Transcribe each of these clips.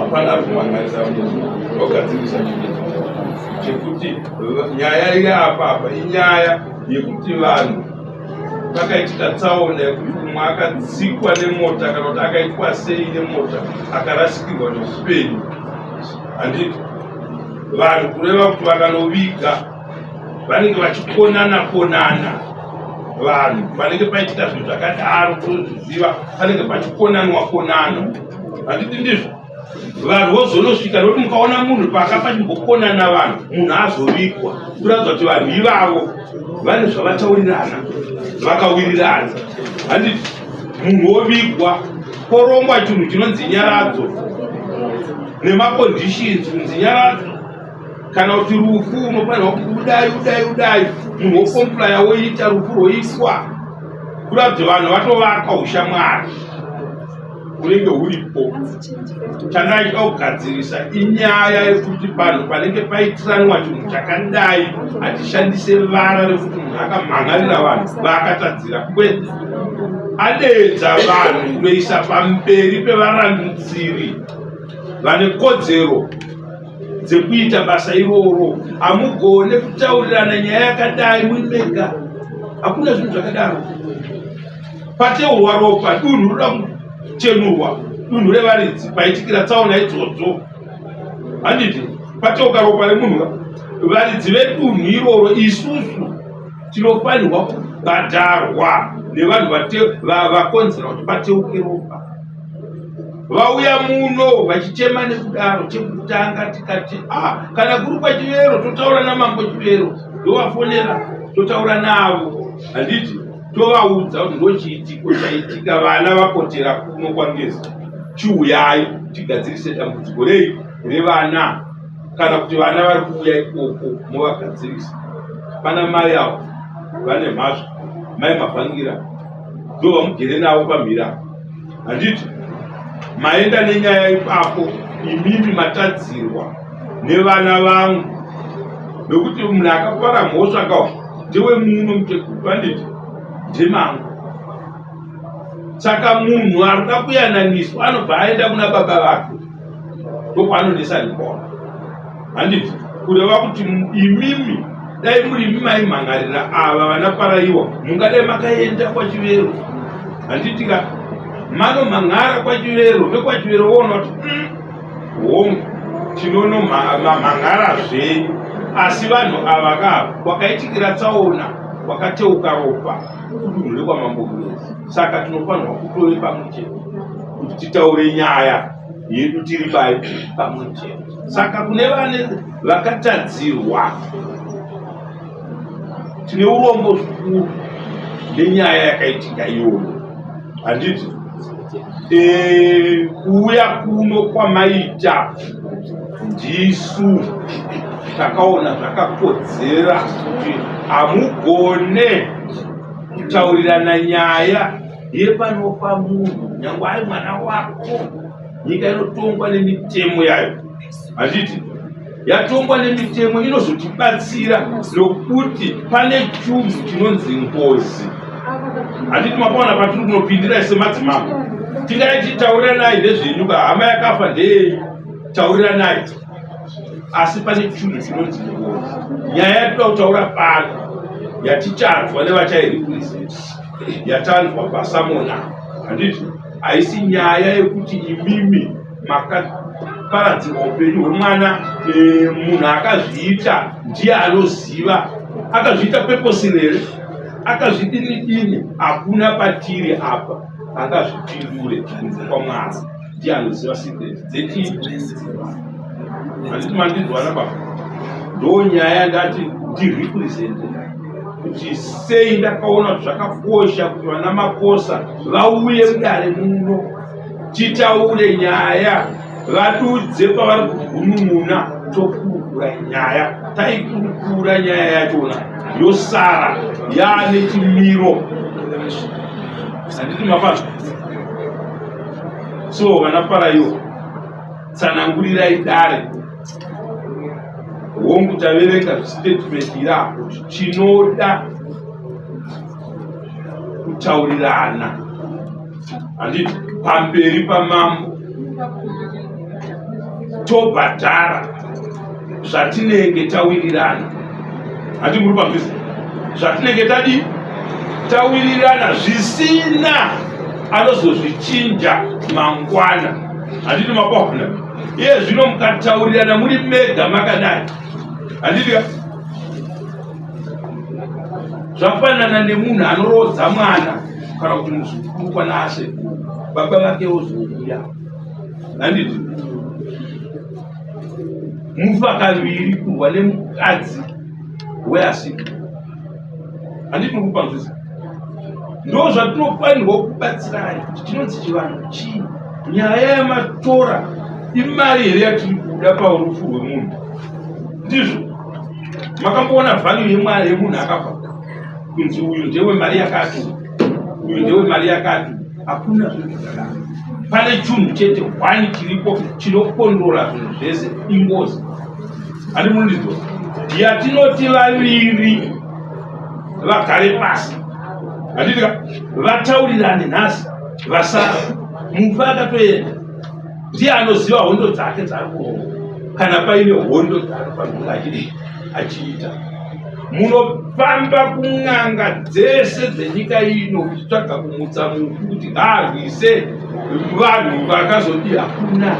Hapana ari kumhangarisa munhu, togadzirisa chinhu chekuti nyaya iri apa apa inyaya yekuti vanhu pakaitika tsaona yekuti umwe akatsikwa nemota kana kuti akaitwa sei nemota, akarasikirwa neupenyu, handiti? Vanhu, kureva kuti vakanoviga, vanenge vachikonana konana. Vanhu panenge paitika zvinhu zvakadaro, tozviziva, panenge pachikonanwa konana, handiti ndizvo? Vanhu vozonosvika, nokuti mukaona munhu paka pachimbokonana vanhu, munhu azovigwa, kuratidza kuti vanhu ivavo vane zvavataurirana, vakawirirana, handiti? Munhu wovigwa, porongwa chinhu chinonzi nyaradzo nemaconditions, kunzi nyaradzo kana kuti rufu unofanirwa kuti udai, udai, udai, munhu wocomplya, woita rufu, rwoiswa, kuratidza vanhu vatovaka ushamwari unenge huripo. Chandaida kugadzirisa inyaya yekuti panhu panenge paitiranwa chinhu chakadai, hatishandise vara rekuti munhu akamhan'arira vanhu vaakatadzira. Kwete, adeedza vanhu kunoisa pamberi pevarandutsiri vane kodzero dzekuita basa iroro. Hamugone kutaurirana nyaya yakadai muri mega, hakuna zvinhu zvakadaro. Pateurwa ropa, dunhu roda kuchenurwa, dunhu revaridzi paitikira tsaona idzodzo, handiti? Pateuka ropa remunhu, varidzi vedunhu iroro, isusu tinofanirwa kubhadharwa nevanhu vakonzera kuti pateuke ropa. Vauya muno vachichema nekudaro, chekutanga tikati, ah, kana kuri kwaChivero, totaura namambo Chivero, ndovafonera, totaura navo, handiti? Tovaudza kuti ndochiitiko chaitika, vana vapotera kuno kwaNgezi, chiuyai tigadzirise dambudziko rei revana, kana kuti vana vari kuuya ikoko movagadzirisa. Pana mai avo vane mhasva, mai Mavhangira, ndo vamugere navo pamhira, handiti? Maenda nenyaya ipapo, imimi matadzirwa nevana vangu, nekuti munhu akapara mhosva kawo ndewe muno muchekutu, handiti? Ndemangu. Saka munhu arikuda kuyananiswa anobva aenda kuna baba vake, ndokwaanonesa ripona, handiti? Kureva kuti imimi dai muri imi maimhangarira ava vana Paraiwa, mungadai makaenda kwaChivero, handiti ka? Manomhan'ara kwaChivero, vekwaChivero voona kuti hongu, tinonomhan'ara zvenyu, asi vanhu ava ka kwakaitikira tsaona, kwakateuka ropa, kudunhu rekwaMambo Murezi, saka tinofanirwa kutove pamwe chete kuti titaure nyaya yedu tiri pai pamwe chete. Saka kune vane vakatadzirwa, tine urombo zvikuru nenyaya yakaitika iyoyo, handiti? Kuuya kuno kwamaita, ndisu takaona zvakakodzera kuti hamugone kutaurirana nyaya yepanofa munhu, nyange ari mwana wako. Nyika inotongwa nemitemo yayo, handiti? Yatongwa nemitemo inozotibatsira nokuti pane chunhu chinonzi ngozi, handiti? Mapaona patiri kunopindira semadzimambo, tingaiti tauriranai ndezvenyu ka, hama yakafa ndeyenyu, tauriranai, asi pane chinhu chinonzi ngozi. Nyaya yatinoda kutaura pano, yatichanzwa nevachairipresent, yatanzwa pasamona, handiti? Haisi nyaya yekuti imimi makaparadzirwa upenyu hwemwana. Munhu akazviita ndiye anoziva akazviita purposely here, akazvidini dini. Hakuna patiri apa angazvipindure kunze kwaMwari, ndiye anoziva secret dzechii, handiti? Mandinzwana baba? Ndo nyaya ndati ndirepresente kuti sei ndakaona kuti zvakakosha kuti vana Makosa vauye mudare muno, titaure nyaya, vadudze pavari kugunun'una, tokurukura nyaya. Taikurukura nyaya yachona, yosara yaane chimiro, handiti? Mapazvo. So vana Paraiwa, tsanangurirai dare. Hongu, taverenga zvistatement irapo kuti tinoda kutaurirana, handiti, pamberi pamambo. Tobhadhara zvatinenge tawirirana. Handi muri pamvisa zvatinenge tadii tawirirana, zvisina anozozvichinja mangwana. Handiti mapona? Iye zvino mukataurirana muri mega makadai, handiti ka zvafanana nemunhu anoroodza mwana kana kuti muzukuru kwana asekuru, baba vake ozouya, handiti mufa kaviri kurwa nemukadzi weasiku. Handiti uri kupanzwisa? Ndo zvatinofanirwa kubatsirai kuti chinonzi chivanhu chii. Nyaya yamatora imari here yatiri kuda parufu rwemunhu? Ndizvo makamboona value yemwana yemunhu akafa kunzi uyu ndewe mari yakati, uyu ndewe mari yakati? Hakuna zvinhu zvakadaro. Pane chunhu chete hwani chiripo chinokondora zvinhu zvese, ingozi. Handi munondizwa? Yatinoti vaviri vagare pasi, handiti ka, vataurirane nhasi, vasara mufi akatoenda, ndiye anoziva hondo dzake dzaari kuronga, kana paine hondo dzaari kufanira achidii achiita. Munofamba kun'anga dzese dzenyika ino kuchitsvaga kumutsa mufi kuti ngaarwise vanhu vakazodii, hakuna.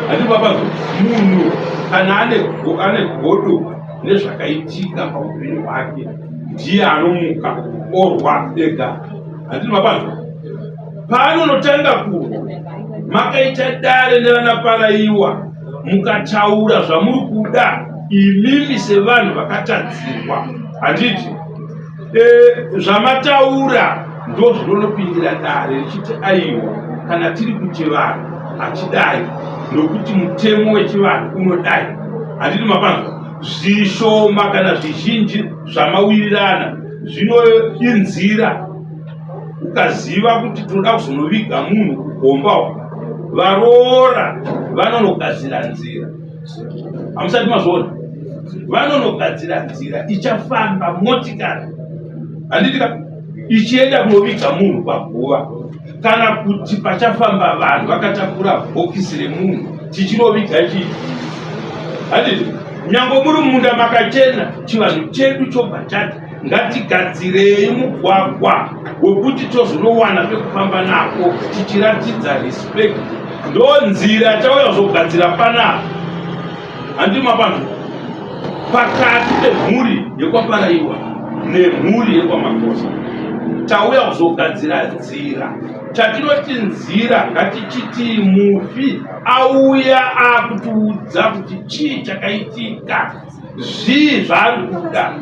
Handiti papazo munhu kana ane godo nezvakaitika paupenyu hwake, ndiye anomuka orwa ega. Handiti mapanzwa? Paanonotanga kurwa, makaita dare nevana Paraiwa, mukataura zvamuri kuda imimi sevanhu vakatadzirwa, handiti? Zvamataura ndo zvinonopindira dare richiti aiwa, kana tiri kuchivanhu hachidai nokuti mutemo wechivanhu unodai. Handiti mapanzwa? Zvishoma kana zvizhinji zvamawirirana zvino inzira. Ukaziva kuti tinoda kuzonoviga munhu kugomba uko, varoora vanonogadzira nzira. Hamusati mazviona? Vanonogadzira nzira ichafamba motikari, handiti ka, ichienda kunoviga munhu paguva, kana kuti pachafamba vanhu vakatakura bhokisi remunhu tichinoviga chii, handiti? Nyange muri mumunda makachena, chivanhu chedu chobva chati ngatigadzirei mugwagwa wekuti tozonowana pekufamba napo tichiratidza respect. Ndo nzira tauya kuzogadzira panapa, handi mapanzwa? Pakati pemhuri yekwaParaiwa nemhuri yekwaMakosa tauya kuzogadzira nzira. Chatinoti nzira, ngatichitii mufi auya akutiudza kuti chii chakaitika, zvii zvaari kuda.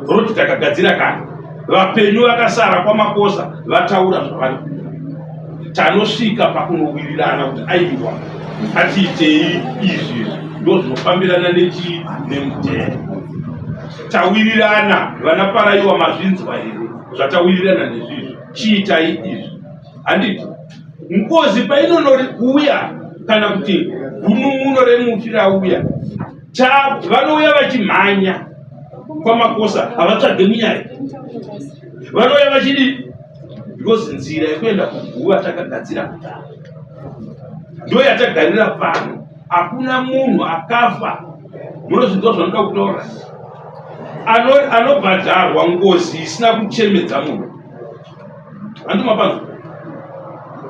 Roti takagadzira kare, vapenyu vakasara kwaMakosa vataura zvavari kuda, tanosvika pakunowirirana kuti aiwa, ngatiitei izvi, ndo zvinofambirana nechii, nemutemo. Tawirirana, vana Paraiwa, mazvinzwa here zvatawirirana nezvizvi? Chiitai izvi, handiti? Ngozi painonouya kana kuti gunun'uno remufi rauya, vanouya vachimhanya kwaMakosa, havatsvage munyaya, vanouya vachidii? Because nzira yekuenda kuguva takagadzira kudhara, ndo yatagarira pano. Hakuna munhu akafa, munozvinzwa zvanoda kutaura, anobhadharwa ngozi isina kuchemedza munhu. Handi mapanzwa?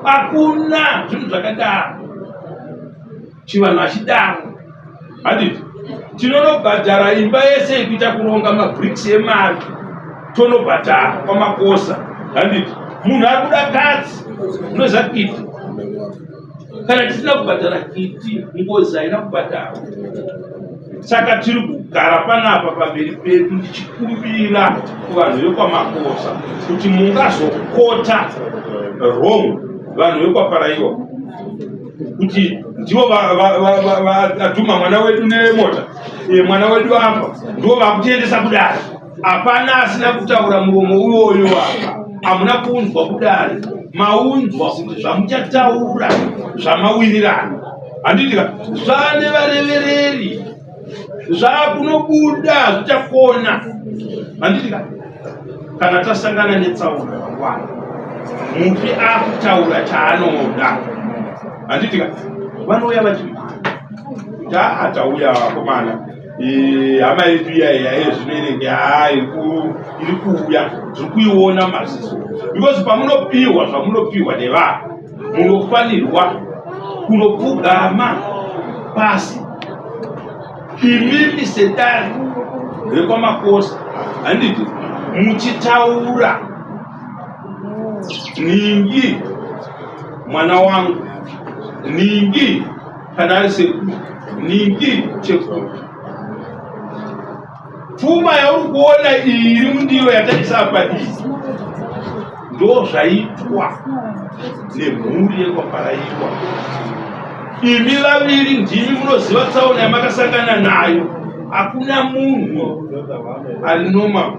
Hakuna zvinhu zvakadaro, chivanhu hachidaro, handiti? Tinonobhadhara imba yese yekuita kuronga mabricks emari, tonobhadhara kwaMakosa, handiti? Munhu ari kuda katsi, unoziva kiti, kana tisina kubhadhara kiti, ngozi haina kubhadharwa. Saka tiri kugara panapa pamberi pedu ndichikumbira kuvanhu vekwaMakosa kuti mungazokota wrong vanhu vekwaParaiwa kuti ndivo vatuma mwana wedu nemota, mwana wedu afa, ndivo vakutiendesa kudare. Hapana asina kutaura muromo uyoyo apa. Hamuna kuunzwa kudare, maunzwa kuti zvamuchataura zvamawirirana, handiti ka? Zvane varevereri, zvakunobuda zvichakona, handiti ka? Kana tasangana netsaona mangwana, mufi akutaura chaanoda, handiti ka? Vanouya vachimhanya. Kuti aa tauya vakomana, hama yedu iya iya yezvino inenge haa iri kuuya, tiri kuiona maziso. Because pamunopiwa zvamunopiwa nevanhu, munofanirwa kunopfugama pasi imimi sedare rekwamakosa, handiti, muchitaura ningi mwana wangu, ningi kana ari sekuru, ningi chekuru. Pfuma yauri kuona iyi iri mundiro yataisa apa iyi ndo zvaitwa nemhuri yekwaParaiwa. Imi vaviri ndimi munoziva tsaona yamakasangana nayo. Hakuna munhu ari normal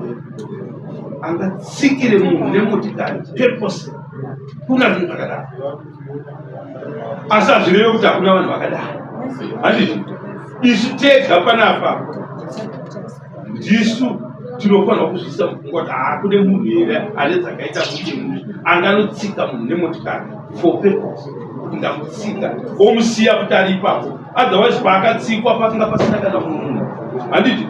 angatsikire munhu nemotikari purpose. Kuna zvinhu zvakadaro, asi hazvireve kuti hakuna vanhu vakadaro, handiti? Isu tega panapa ndisu tinofanirwa kuzviisa mupfungwa kuti hakune munhu here ane dzakaita kuti munhu anganotsika munhu nemotikari for purpose, kuti ndamutsika omusiya kuti ari ipapo. Otherwise paakatsikwa pakanga pasina kana munhu, handiti?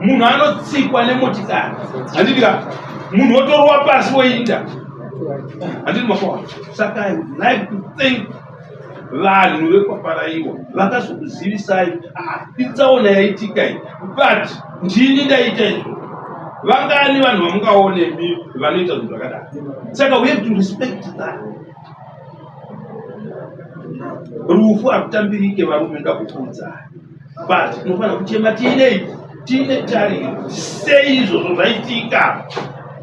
Munhu anotsikwa nemotikari, handiti ka? Munhu wotorwa pasi woinda, handiti makoa? Saka I would like to thank vanhu vekwaParaiwa vakazokuzivisai kuti itsaona yaitika iyi, but ndini ndaita izvo. Vangani vanhu vamungaonemi vanoita zvinhu zvakadaro? Saka we have to respect that. Rufu hakutambirike, varume, ndakukuudzai, but tinofanira kuchema tiinei, tiine tariro. Sei izvozvo zvaitika,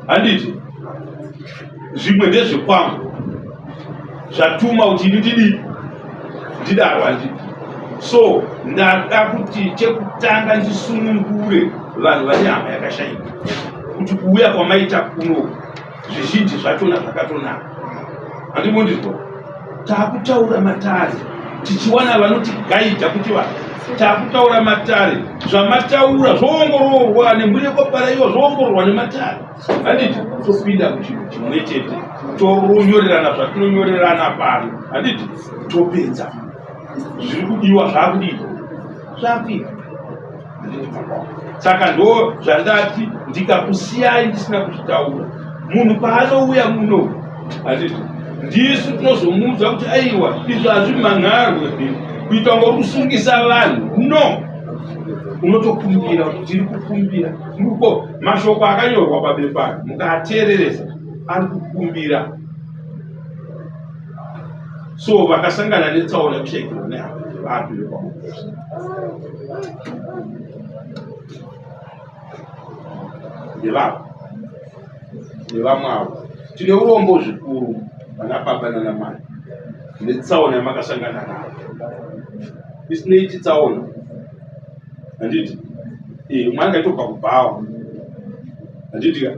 handiti? Zvimwe ndezvekwangu zvatuma kuti ini ndidii, ndidaro, handiti? So ndada kuti chekutanga ndisunungure vanhu vane hama yakashayika kuti kuuya kwamaita kuno zvizhinji zvachona zvakatonaka, handimondizwa. Taakutaura matare tichiwana vanotigaidha kuti vanhu taakutaura matare, zvamataura zvoongororwa nemhuri yekwaParaiwa, zvoongororwa nematare, handiti? Topinda muchinhu chimwe chete, tonyorerana zvatinonyorerana pano, handiti? Topedza zviri kudiwa, zvaakudii, zvakuita. Saka ndo zvandati ndikakusiyai ndisina kuzvitaura. Munhu paanouya muno, handiti, ndisu tinozomuudza kuti aiwa, izvo hazvimhangarwe kuita kunge uri kusungisa vanhu. No, unotokumbira kuti tiri kukumbira muko mashoko akanyorwa pabepa, mukaateereresa ari kukumbira. So vakasangana netsaona yekushaikirwa nehama vapi vekwaMukosa, ndevavo nevamwe avo. Tine urombo zvikuru, vana baba nana mai, netsaona yamakasangana nayo. Isinei tsaona, handiti? Umwe angaitobva kubhawa, handiti ka?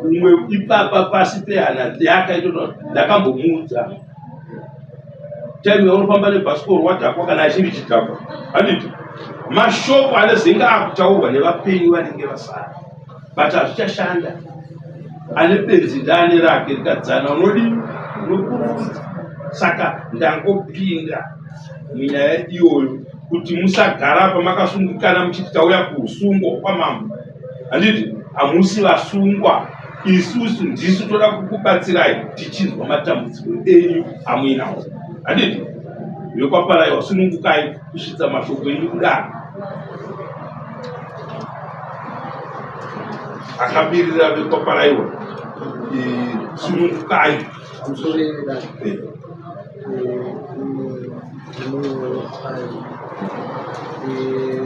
Umwe ipapa pasi pehana yakaitota. Ndakambomuudza time yaunofamba nebhasikoro wadhakwa, kana achiri chidhakwa, handiti? Mashoko anezenge akutaurwa nevapenyu vanenge vasara, but hazvichashanda. Ane benzi ndaane rake rikadzana, unodi unokurudza. Saka ndangopinda munyaya iyoyo kuti musagara pamakasungikana muchiti tauya kuusungwa kwamambo, handiti? Hamusi vasungwa. Isusu ndisu toda kukubatsirai tichinzwa matambudziko enyu amuinawo, handiti? VekwaParaiwa, sunungukai kusvitsa mashoko enyu kudaro. Akamirira vekwaParaiwa, sunungukai. Pamusoro vedare,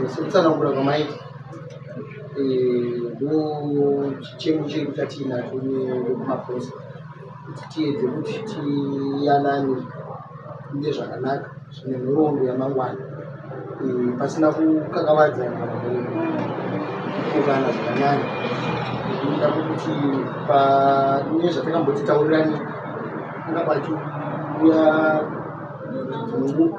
sekutsanangura kwamaita, ndo chichemo chedu chatiinacho nevekumaposa kuti tiedze kuti tiyanane nezvakanaka zvine nhoroondo yamangwana, pasina kukakavadzana kana kupokana zvakanyanya, nekuda kwekuti pane zvatakamboti taurirani anga pachiuya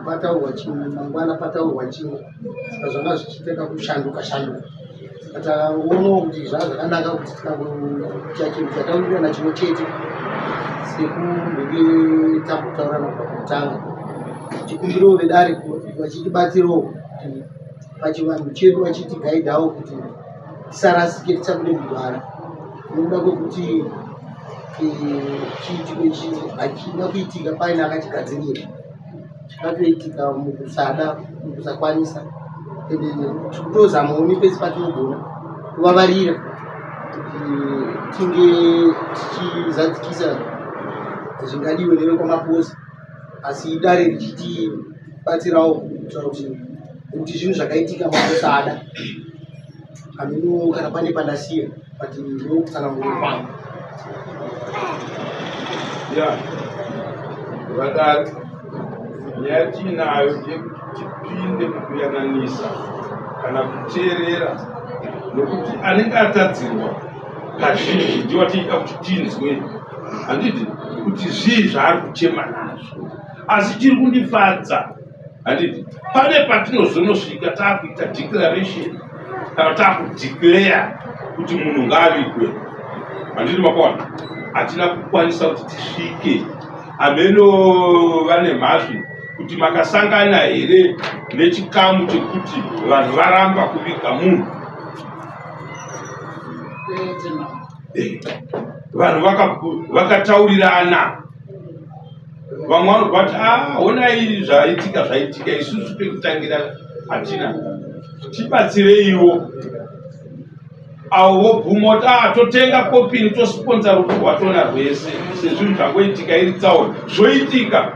pataurwa chimwe, mangwana pataurwa chimwe. Saka zvanga zvichiita kakushanduka shanduka. Saka tangoonawo kuti zvanga zvakanaka kuti tikangoita chinhu chataurirana chimwe chete, sekumbenge tambotaurana kubva pakutanga. Chikumbirawo vedare vachitibatsirawo. kuti pachivanhu chedu vachitigaidhawo kuti tisarasike tisabude mugwara nokuda kwekuti eh, chiitiko ichi hachina kuitika paine akachigadzirira chakatoitika mukusada mukusakwanisa ende tikutozamawo nepese patinogona kuvavarira kuti tinge tichizadzikisa zvingadiwe nevekwamaposa asi dare richitibatsirawo kuitira kuti kuti zvinhu zvakaitika mukusada hameno kana pane pandasiya but ndokutsanangura kwangu ya vadari nyaya tiinayo ndeyekuti tipinde mukuyananisa kana kuteerera nokuti anenge atadzirwa kazhinji ndiwo atiida kuti tinzwe handiti kuti zvii zvaari kuchema nazvo asi chiri kundifadza handiti pane patinozonosvika taakuita declaration kana taakudeclare kuti munhu ngaavigwe handiti makaona hatina kukwanisa kuti tisvike hameno vane mhazvi kuti makasangana here nechikamu chekuti vanhu varamba kuviga munhu eh, vanhu vakataurirana vamwe vanobva vati ah, honai zvaitika zvaitika isusu pekutangira hatina tibatsireiwo avo vobvuma kuti ah, totenga kopini tosponsa rufu rwatona rwese sezvinhu zvangoitika iri tsaona zvoitika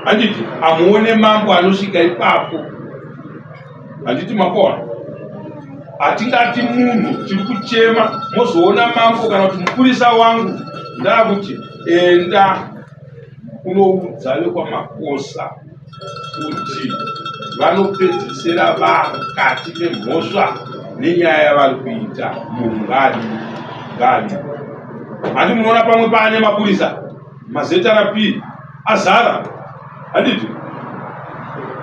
handiti hamuone mambo anosvika ipapo handiti makona hatingati munhu tiri kuchema mozoona mambo kana kuti mupurisa wangu ndakuti enda unoudza vekwamakosa kuti vanopedzisira vakati memhosva nenyaya yavari kuita munhu ngaadi ngaadi handi munoona pamwe paane mapurisa maZRP azara handiti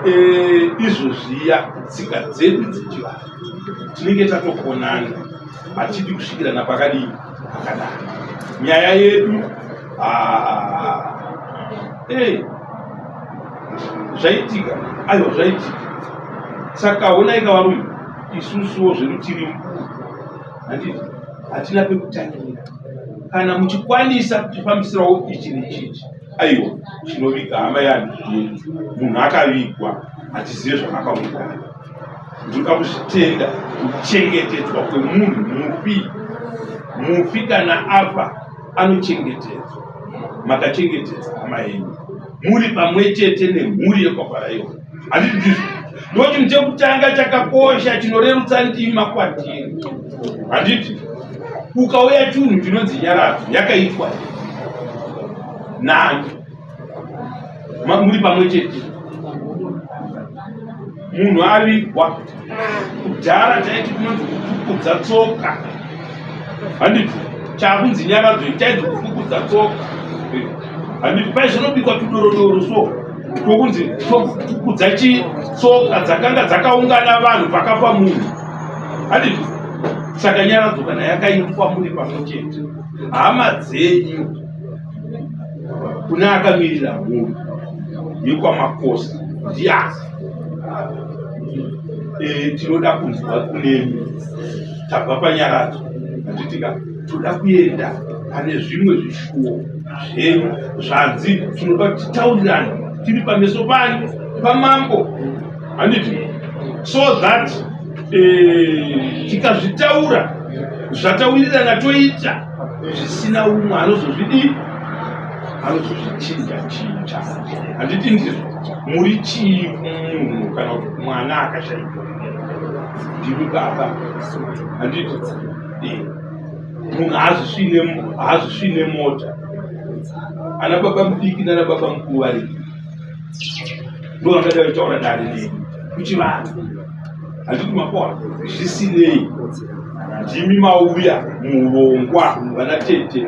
eh, izvo zviya tsika dzedu dzechivanhu tinenge tatokonana hatidi kusvikirana pakadii pakadai nyaya yedu ah, hey, zvaitika aiwa zvaitika saka honaika varume isusuwo zvedu tiri mukuru handiti hatina pekutangira kana muchikwanisa kutifambisirawo ichi nechichi aiwa chinoviga hama yani munhu akavigwa hatizive zvamakamuita ndinoda kuzvitenda kuchengetedzwa kwemunhu mufi mufi kana afa anochengetedzwa makachengetedza hama yenyu muri pamwe chete nemhuri yekwafaraiwa handiti ndizvo ndo chinhu chekutanga chakakosha chinorerutsa ndima kwatiri handiti ukauya chinhu chinonzi nyaradzo yakaitwa nani muri pamwe chete munhu avigwa kudhara taiti kunonzi kufukudza tsoka handiti chakunzi nyaradzo chainzi kufukudza tsoka handiti pai zvinobikwa tudorodoro so tokunzi tofukudza tsoka dzakanga dzakaungana vanhu pakafa munhu handiti saka nyaradzo kana yakaitwa muri pamwe chete hama dzenyu kune akamirira mhuri yekwamakosa ndiani e, tinoda kunzwa kunemi tabva panyaradzo handitika toda kuenda pane zvimwe zvishuwo zvenyu zvanzi tinoda kuti titaurirane tiri pameso pani pamambo handiti so that e, tikazvitaura zvataurirana toita zvisina umwe anozozvidii anozozvichinja chinja handiti ndizvo muri chii munhu kana kuti mwana akashaikwa ndimi baba handiti eh, munhu haazvisvine mota ana baba mudiki nana baba mukuru varipo ndovangada vachitaura dare neni kuchivanhu handiti makoa zvisinei ndimi mauya muurongwa vana tete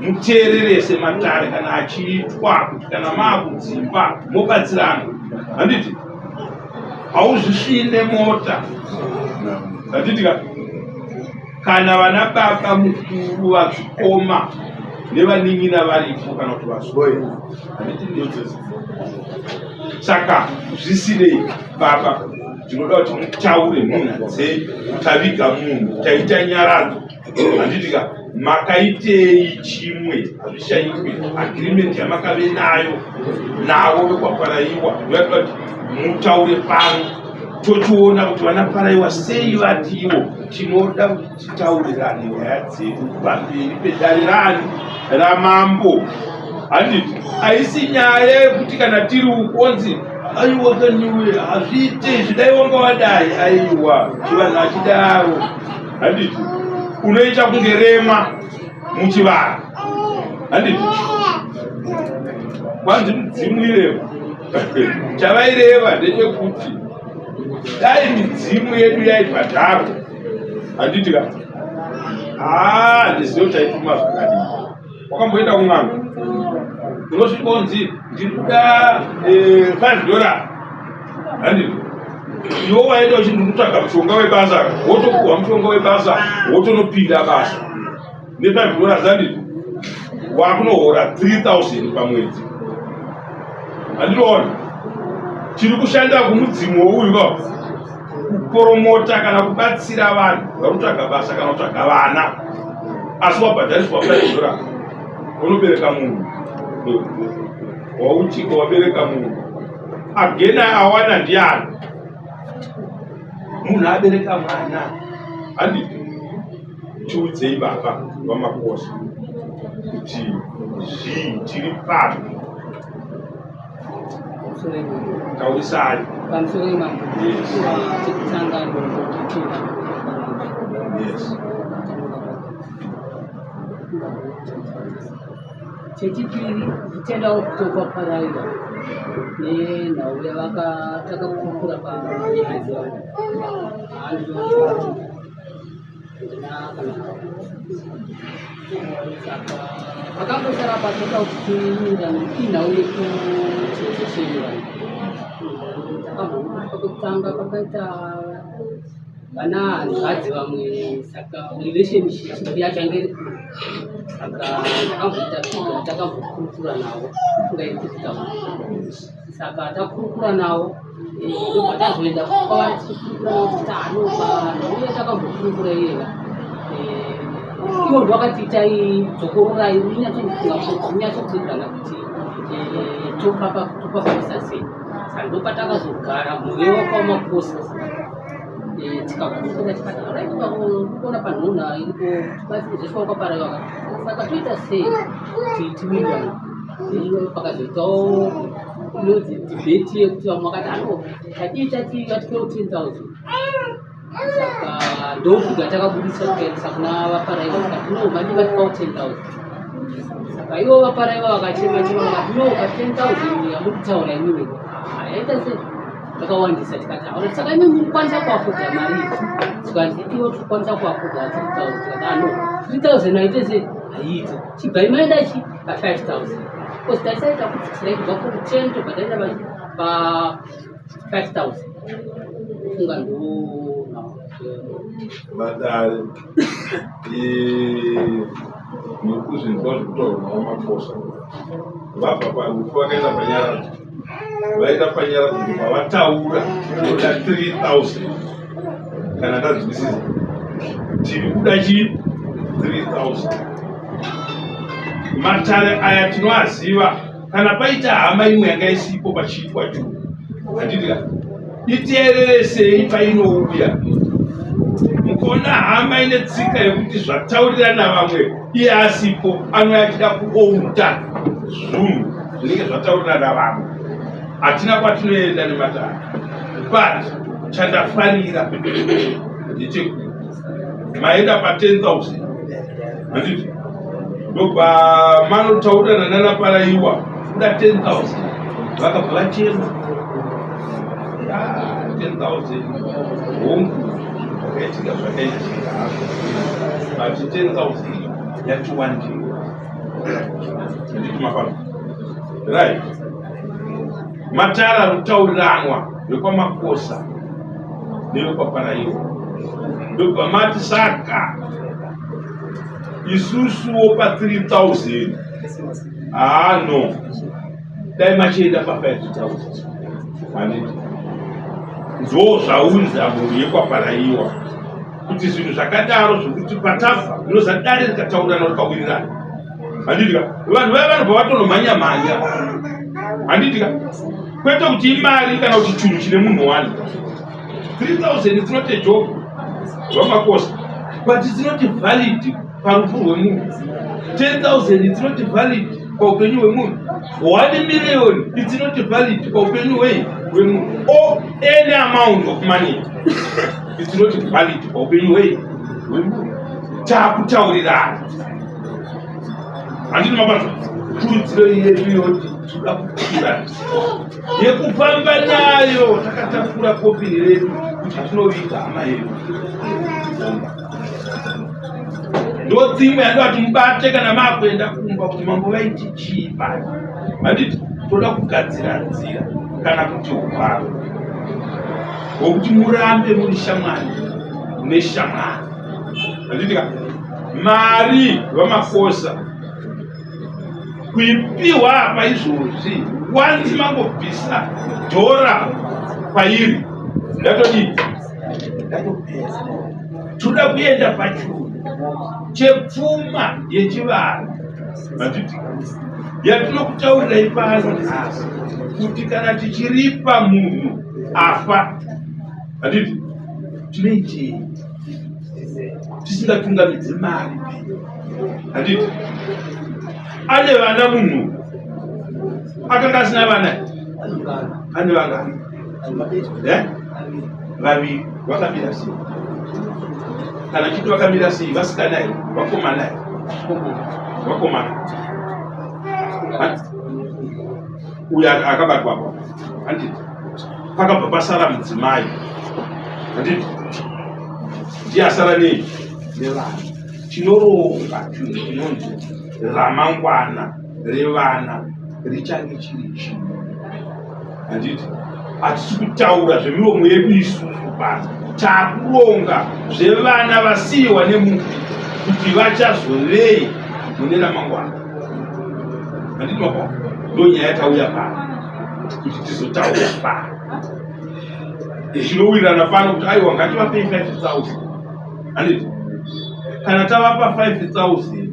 muteererese matare kana achiitwa kuti kana maakudzimba mobatsirana handiti hauzvisvine mota handiti ka kana vana baba mukuru vazvikoma nevanin'ina varipo kana kuti vazukuru handiti ndizvo Saka zvisinei baba, ndinoda kuti mutaure nhunha dzenyu. Taviga munhu, taita nyaradzo, handiti ka? Makaitei chimwe? Hazvishaikwi agreement yamakave nayo navo vekwaParaiwa. Ndoyatoda kuti mutaure pano, tochiona kuti vana Paraiwa sei vatiwo tinoda kuti titaurirane nyaya dzedu pamberi pedare rani ramambo, handiti? Haisi nyaya yekuti kana tiri ukonzi, "Aiwa kaniwe, hazviite izvi, dai wanga wadai." Aiwa, chivanhu hachidaro, handiti? Unoita kunge rema muchivanhu, handiti? Kwanzi mudzimu ireva, chavaireva ndechekuti dai midzimu yedu yaibhadharwa, handiti ka? Haa, handizivi kuti taituma zvakadii. Wakamboenda kun'anga, unosvika unzi, "Ndiri kuda $5," handiti? Iwe waenda uchiti, "Ndikutsvaga mushonga webasa," wotopuhwa mushonga webasa, wotonopinda basa ne$5, handiti? Wakunohora 3000 pamwedzi, handinoona tiri kushanda kumudzimu wouyu ka kupromota kana kubatsira vanhu vari kutsvaga basa kana kutsvaga vana, asi wabhadhariswa $5, unobereka munhu wauchika, wabereka munhu agena awana ndiani munhu abereka mwana, handiti? Tiudzei baba vamakosa kuti zvii, tiri papi? Taurisai. Pamusoro imambo. Chekutanga ndototenda. Chechipiri, ndichitendawo kutokwa Paraiwa nenhau yavakatakakurukura panyaya dzavo. Handina kana, saka pakangosara patoda kuti tiwirirane inhau yekuti tiswirirane. Takambokupa pekutanga, pakaita vana hanzvadzi vamwe, saka relationship yacho yange iri kure, saka takamboita figure, takambokurukura navo funga iri 3000. Saka takurukura navo, ndobva tazoenda kwavari tichikurukura navo tichiti anopa nauye. Takambokurukura iyeka, ivo ndo vakati, "Itai dzokororai munyatsokuwirirana kuti topafambisa sei." Saka ndopatakazogara muvewa kwamakosa, tikakurukura tikati, "Alright, kuona panhuna iripo tibatsire kwaParaiwa, saka toita sei kuti tiwirirane?" Pakazoitawo inonzi debate yekuti vamwe vakati, "Ano tadii tati vatipewo 10,000." Saka ndokuga takabudisa tikaendesa kuna vaParaiwa tikati, "No, madii vatipawo 10,000?" Saka ivo vaParaiwa vakachema chema vakati, "No, pa 10,000 yamuri kutaura imimi yaita sei takawandisa." Tikati, "Aona, saka imi muri kukwanisa kuafforda mari iyi?" Tikanzi, "Ivo tiri kukwanisa kuafforda 3000." Tikati, "Ano, 3000 aite sei, haiiti, chibvai maenda chi pa 5000," because taisaita kudzikisirai kubva from 10 tobva taenda pa 5000. Funga ndo. Vadare, muri kuzvinzwa zvekutaurwa navamakosa. Vabva parufu, vakaenda panyaradzo, vaenda panyaradzo ndobva vataura kuda 3000. Kana ndanzwisisa, tiri kuda chii? 3000. Matare aya tinoaziva. Kana paita hama imwe yanga isipo pachiitwa chu, handiti ka? Iteereresei painouya. Mukaona hama ine tsika yekuti zvataurirana vamwe iye asipo, anouya achida kuouta zvinhu zvinenge zvataurirana vamwe, hatina kwatinoenda nematare. But chandafarira ndechekuti maenda pa10,000, handiti? Ndobva manotaurirana nanaParaiwa kuda 10,000, vakabva vachema, "10,000 hongu, zvakaitika zvakaitika hazvo, but 10,000 yatiwandira," handiti? Mafano, right? Matara rutauriranwa vekwaMakosa nevekwaParaiwa, ndobva mati, "Saka isusuwo pa3000, haa, no, dai machienda pa5000." Handiti ndo zvaunza mhuri yekwaParaiwa kuti zvinhu zvakadaro zvekuti patabva unoza dare rikataurirana rikawirirana. Handitika vanhu vaya vanobva vatonomhanya mhanya. Handitika kwete kuti imari kana kuti chinhu chine munhu wani 3000 it's not a joke zvamakosa, but it's not valid parufu rwemunhu. 10,000 it's not valid paupenyu hwemunhu. 1 million it's not valid paupenyu hwei hwemunhu, or any amount of money it's not valid paupenyu hwei hwemunhu. Taakutaurirana, handiti mapanza? Kurudziro yedu yoti toda kukura yekufamba nayo takatakura kofini redu kuti tinoviga hama yedu. Ndo dzimwe yandoda kuti mubate kana maakuenda kumba kuti mambo vaiti chii pano. Handiti toda kugadzira nzira kana kuti hwaro hwokuti murambe muri shamwari neshamwari. Handiti ka mari vamakosa kuipiwa apa izvozvi, wanzi mangobvisa dhora pairi, ndatodii? Ndatopedza. Toda kuenda pachuru chepfuma yechivanhu, handiti, yatinokutaurirai pano nhasi kuti kana tichiripa munhu afa, handiti, tinoitei tisingatungamidzi mari? Handiti ane vana munhu akanga asina vana? Ane vangani? Vaviri. Vakamira sei? Kana chiti vakamira sei? Vasikana here, vakomana here? Vakomana. Uyo akabatwa apa, handiti pakabva pasara mudzimai, handiti ndiye asara nei nevana. Tinoronga chinhu chinonzi ramangwana revana richange chiri chii. Handiti hatisi kutaura zvemiromo yedu isusu pano, takuronga zvevana vasiyiwa nemufi kuti vachazovei mune ramangwana. Handiti mapa ndo nyaya yatauya pano kuti tizotaura pano, zvinowirirana pano kuti aiwa, ngativapei 5000. Handiti kana tavapa 5000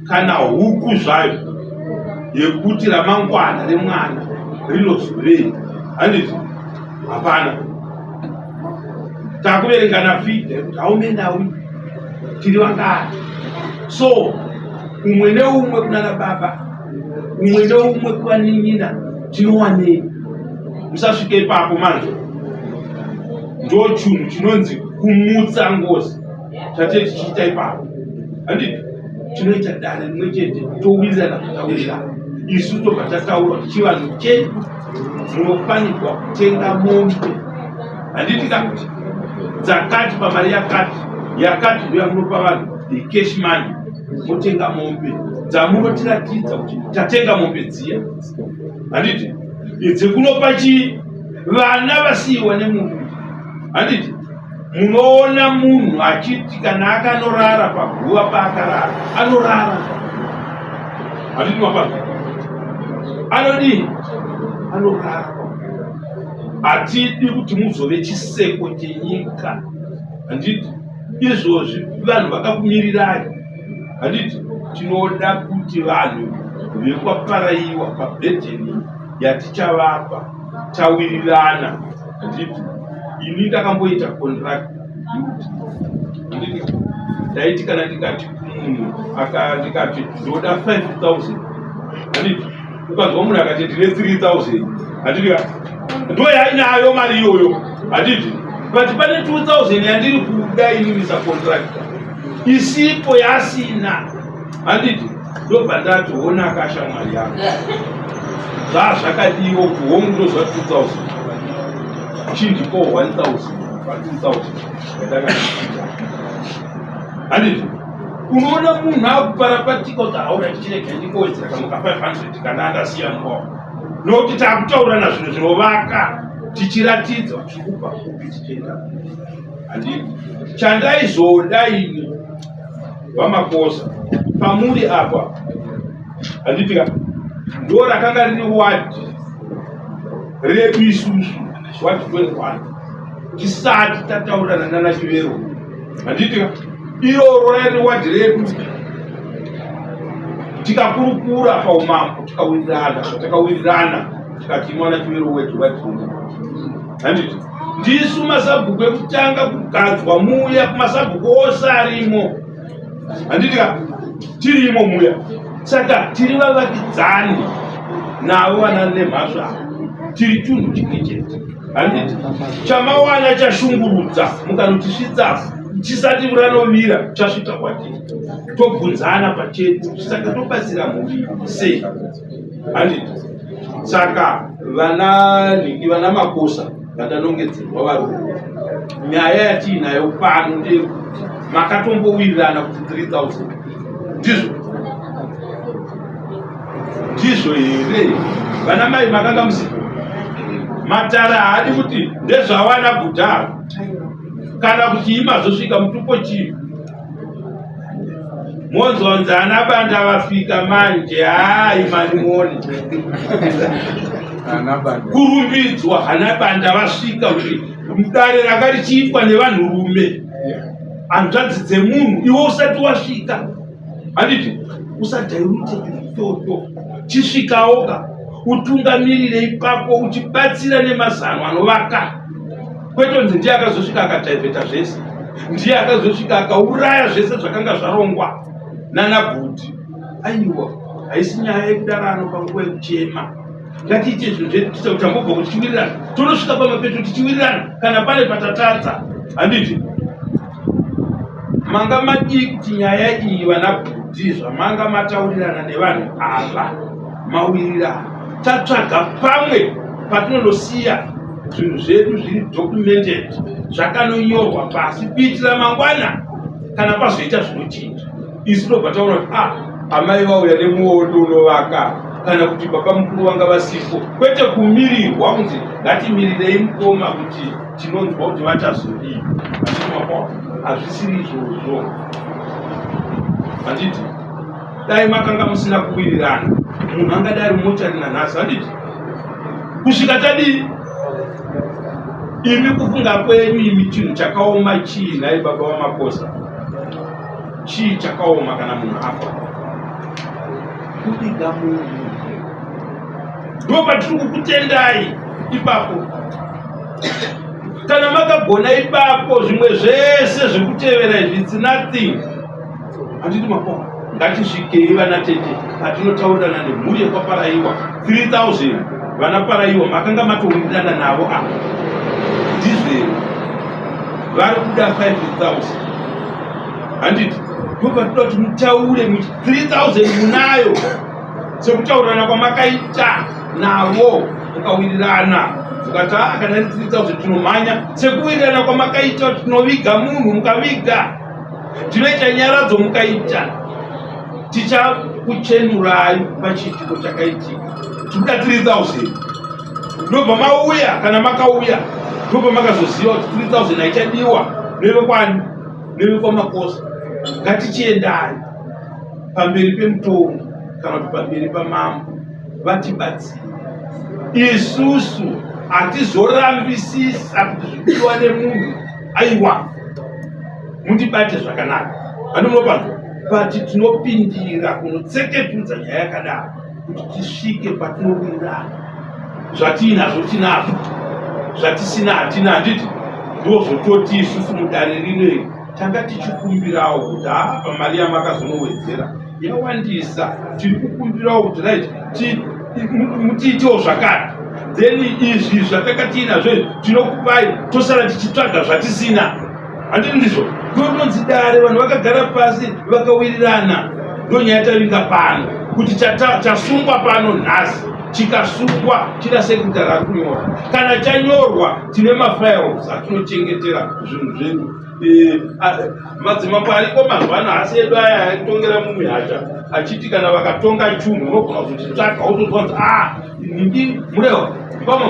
kana huku zvayo yekuti ramangwana remwana rinozovei, handiti hapana. Takuverengana figure yekuti how many are we, tiri vangani. So umwe neumwe kunana baba, umwe neumwe kuvanin'ina, tinowanei? Musasvike ipapo manje. Ndo chinhu chinonzi kumutsa ngozi chatee tichiita ipapo. Handiti tinoita dare rimwe chete, towirirana kutaurirana isu, tobva tataura kuti chivanhu chedu munofanirwa kutenga mombe, handiti ka, dzakati pamari yakati yakati, ndoya munopa vanhu the cash money, motenga mombe dzamunotiratidza kuti tatenga mombe dziya, handiti, dzekunopa chii vana vasiyiwa nemunhu. Handiti munoona munhu achiti kana akanorara paguva paakarara anorara, handiti mapaa anodii? Anorara. Hatidi kuti muzove chiseko chenyika, handiti izvozvi vanhu vakakumirirai. Handiti tinoda kuti vanhu vekwaParaiwa pabhedheni yatichavapa tawirirana. Handiti ini ndakamboita contract, handiti ndaiti kana ndikati kumunhu ndikati ndoda 5000, handiti ukanzwa munhu akati ndine 3000, handiti ndo yainayo mari iyoyo, handiti, but pane 2000 yandiri kuda inini sacontractor isipo yasina, handiti ndobva ndati hona akashamwari yangu zvazvakadiwa kuti hongu ndozva 2000 chindipo 1000 pa 2000 yandakaiita. Handiti unoona munhu akuparapatika kuti haura tichirega ndingowedzera kamwe ka 500 kana andasiya mumba, nokuti takutaurana zvinhu zvinovaka tichiratidza kuti tiri kubva kupi tichienda. Handiti chandaizoda ini vamakosa pamuri apa, handiti ka ndo rakanga riri wadhi. Redu isusu ward 21 tisati tataurirana nana Chivero, handiti ka? Iroro rairi wadhi redu, tikakurukura paumambo, tikawirirana, takawirirana tikati imwana Chivero wedu wadhi redu, handiti? Ndisu masabhuku ekutanga kugadzwa muya kumasabhuku ose arimo, handiti ka? Tirimo muya, saka tiri vavakidzani navo vana nemhasva, tiri chunhu chimwe chete, handiti? Chamawana chashungurudza mukanotisvitsa chisati ranovira chasvika kwatiri, tobvunzana pachedu, saka tobatsira mhuri sei, handiti? Saka vana nhingi, vana makosa vandanongedzerwa varume, nyaya yatiinayo pano ndeyekuti makatombowirirana kuti 3000, ndizvo ndizvo here? Vana mai makanga musipo. Matara haadi kuti ndezvawana kudhara kana kuti imazosvika mutupo chii, monzonzi ana banda vafika manje. Hai mani, muone kurumbidzwa hana banda vasvika, kuti dare ranga richiitwa nevanhurume, hanzvadzi dzemunhu, iwe usati wasvika, handiti? Usadhairute ichocho, chisvikawoka utungamirire ipapo uchibatsira nemazano anovaka, kwete kunzi ndiye akazosvika akadhaivheta zvese, ndiye akazosvika akauraya zvese zvakanga zvarongwa nana bhudhi. Aiwa, haisi nyaya yekudarano panguva yekuchema. Ngatiite zvinhu zvedu tambobva kuti tichiwirirana, tonosvika pamapeto tichiwirirana kana pane patatadza, handiti? Manga madii kuti nyaya iyi, vana bhudhi, zvamanga mataurirana nevanhu ava, mawirirana, tatsvaga pamwe patinondosiya zvinhu zvedu zviri documented, zvakanonyorwa pasi, kuitira mangwana kana pazoita zvinochinja, isu tobva taona kuti ah, amai vauya nemuono unovaka, kana kuti baba mukuru vanga vasipo, kwete kumirirwa kunzi ngatimirirei mukoma kuti tinonzwa kuti vachazodii. Hazvisiri izvozvo, handiti? Dai makanga musina kuwirirana, munhu angadai ari mochari nanhasi, handiti? Kusvika tadii? Imi kufunga kwenyu imi, chinhu chakaoma chii nhai, baba vamakosa? Chii chakaoma kana munhu afa? Kuviga munhu. Ndo patiri kukutendai ipapo. Kana makagona ipapo, zvimwe zvese zvekutevera izvi, it's nothing, handiti? Makoma, ngatisvikei vana tete patinotaurirana nemhuri yekwaParaiwa. 3000 vana Paraiwa makanga matowirirana navo apa, ndizvo here? Vari kuda 5000, handiti? Ndopatinoda kuti mutaure 3000 munayo sekutaurirana kwamakaita navo, mukawirirana mukati, "Ah, kana iri 3000 tinomhanya," sekuwirirana kwamakaita kuti tinoviga munhu, mukaviga, tinoita nyaradzo, mukaita, tichakuchenurai pachiitiko chakaitika. Tikuda 3000. Ndobva mauya, kana makauya, ndobva makazoziva kuti 3000 haichadiwa nevekwani, nevekwamakosa. Ngatichiendai pamberi pemutongi kana kuti pamberi pamambo vatibatsire. Isusu hatizorambisisa kuti zvikudiwa nemunhu. Aiwa, mundibate zvakanaka, handi munopanzwa, but tinopindira kunotseketudza nyaya yakadaro kuti tisvike patinowirirana. Zvatiinazvo tinazvo, zvatisina hatina, handiti? Ndozvototi isusu mudare rino iri tanga tichikumbirawo kuti haa, pamari yamakazonowedzera yawandisa, tiri kukumbirawo kuti right, mutiitewo zvakati, then izvi zvatakatiinazvo izvi tinokupai, tosara tichitsvaga zvatisina, handiti? Ndizvo ndononzi dare, vanhu vakagara pasi vakawirirana. Ndonyaya tavinga pano kuti chasungwa pano nhasi chikasungwa china sekretary ari kunyora. Kana chanyorwa, tine mafiles atinochengetera zvinhu zvedu. Madzimambo ariko mazuva ano hasi edu aya aitongera mumihasha, achiti kana vakatonga chunhu unogona kuzochitsvaga, wotozwa kuti a nhingi murewa pamwe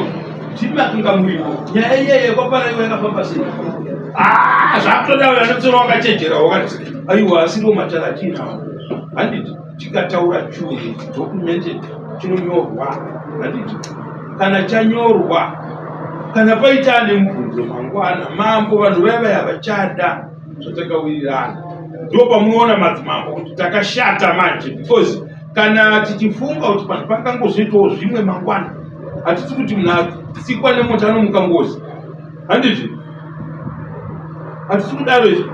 ndimi atonga muripo, nyaya iyeye yekwaparaiwa yakafamba sei? Zvakutoda uyo anotsora wakachenjera, wakati aiwa, asiriwo matara atinawo, handiti? Tikataura chunhu documented, chinonyorwa, handiti? Kana chanyorwa, kana paita ane mubvunzo mangwana, mambo vanhu vaya vaya vachada zvatakawirirana. Ndipo pamunoona madzimambo kuti takashata manje, because kana tichifunga kuti panhu pangangozoitawo zvimwe mangwana, hatisi kuti munhu atsikwa nemota anomuka ngozi, handizvi? Hatisi kudaro izvi.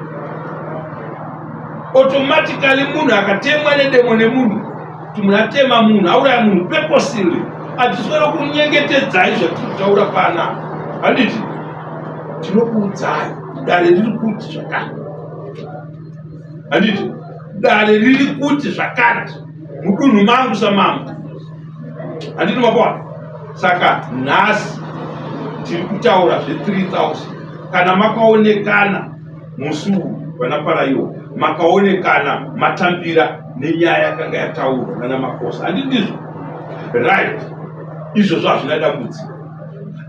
Automatically munhu akatemwa nedemo nemunhu, kuti munhu atema munhu, auraya munhu purposely, hatiswere kunyengetedzai zvatiri kutaura pana, handiti? Tinokuudzai dare riri kuti zvakati, handiti? Dare riri kuti zvakati mudunhu mangu samambo, handiti? Mapoa. Saka nhasi tiri kutaura zve3000. Kana makaonekana musi uyu, vana Paraiwa, makaonekana matambira nenyaya yakanga yataurwa nana Makosa, handiti ndizvo? Right, izvozvo hazvina dambudziko.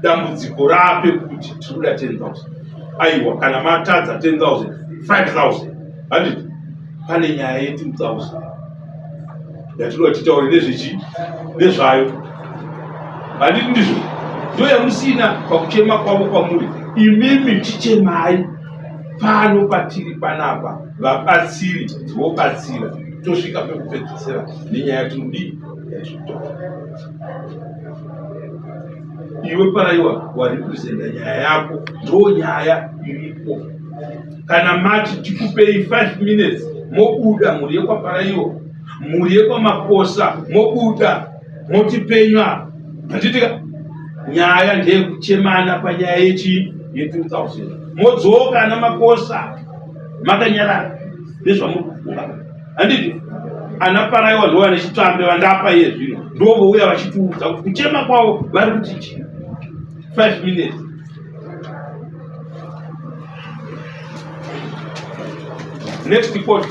Dambudziko rape kuti tiri kuda 10,000. Aiwa, kana matadza 10,000, 5000, handiti? Pane nyaya ye2000 yatinoda titaure nezvechi nezvayo, handiti ndizvo? Ndo yamusina pakuchema kwavo kwamuri imimi. Chichemai pano patiri panapa, vabatsiri vobatsira, tosvika pekupedzisira nenyaya yatinodii, yatinotaura. Iwe Paraiwa warepresenta nyaya yako, ndo nyaya iripo. Kana mati tikupei 5 minutes, mobuda. Mhuri yekwaParaiwa, mhuri yekwaMakosa, mobuda motipenywa, handitika? Nyaya ndeyekuchemana panyaya yechi ye2000. Modzoka ana Makosa makanyarara nezvamuri kufunga, handiti? Ana Paraiwa ndo vane chitsvambe vandapa iye zvino, ndo vouya vachitiudza kuti kuchema kwavo vari kuti chii. 5 minutes. Next court.